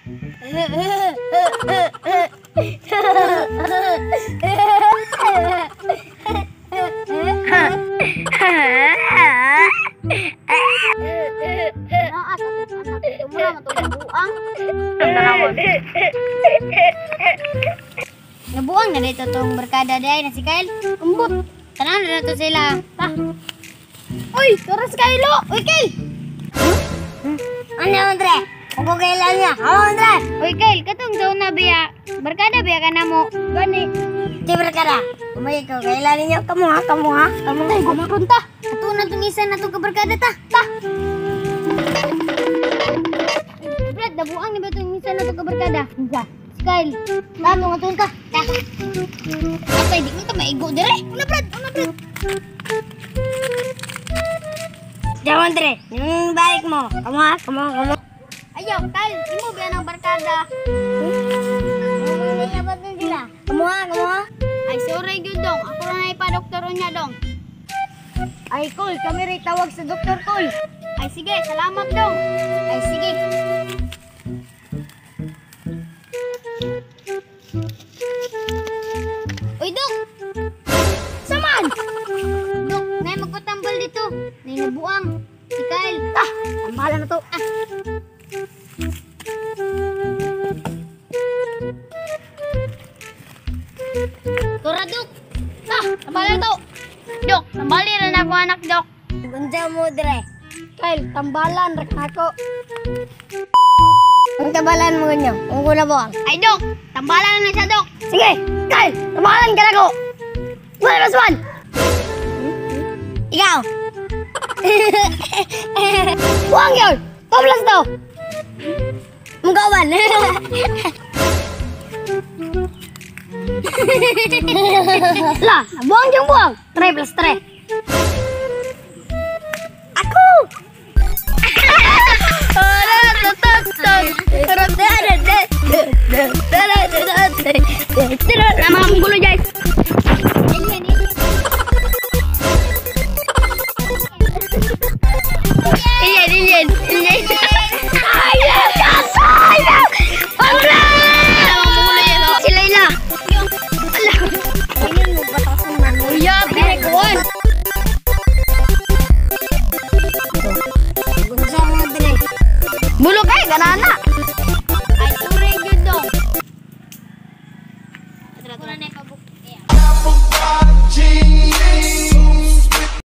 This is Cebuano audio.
Naa sa akong anak ito mo na matong buang. Nabuang na dito tong barkada day na si Kyle. Umbot. Tanan na to sila. Ta. Uy, turas Kylo. Uy, Kyle. Ano Andre? Kung kailan niya? Ano Andre? Uy, Kyle, katong daw na biya. Barkada biya ka na mo. Gani. Di barkada. Umay ko kailan ninyo? Kamu ha? Kamu ha? Kamu. Tay, gumapon ta. Ato na tong isa na tong kabarkada ta. Ta. Brad, nabuang ni ba tong isa na tong kabarkada? Unsa? Si Kyle. Ta, tong atong ta. Ta. Atay, di man ta maigo dire. Una Brad, una Brad. Diyan Andre, yung balik mo. Kamu ha? Kamu, kamu. Ayaw, Kyle, imo biya ng barkada. Sila. Kamu ha? Kamu ha? Ay, sorry gyud dong. Ako ra na ipa-doktor niya dong. Ay, Kol, kami rin tawag sa Dr. Kol. Ay, sige, salamat dong. Ay, sige. Uy, Dok! Saman! Dok, nay magpatambal dito. Nay nabuang. Si Kyle. Ah, tambalan na to. Ah. Tura, Dok! Ah, tambalan to. Dok, tambali ra na ako anak, Dok. Unsa mo dire? Kyle, tambalan ra ako. Ang tambalan mo ganyo. Kung ko na buang. Ay, Dok, tambalan na siya, Dok. Sige, Kyle, tambalan ka na ko. 1 plus 1. Ikaw. Buang yun. 2 plus 2. Mugawan. Lah, buang yung buang. 3 plus 3. Ako! Nama ang gulo, guys. Alien, alien, alien. Si Layla. Ala. Uya, pinikuan. Bulok ay, ganana.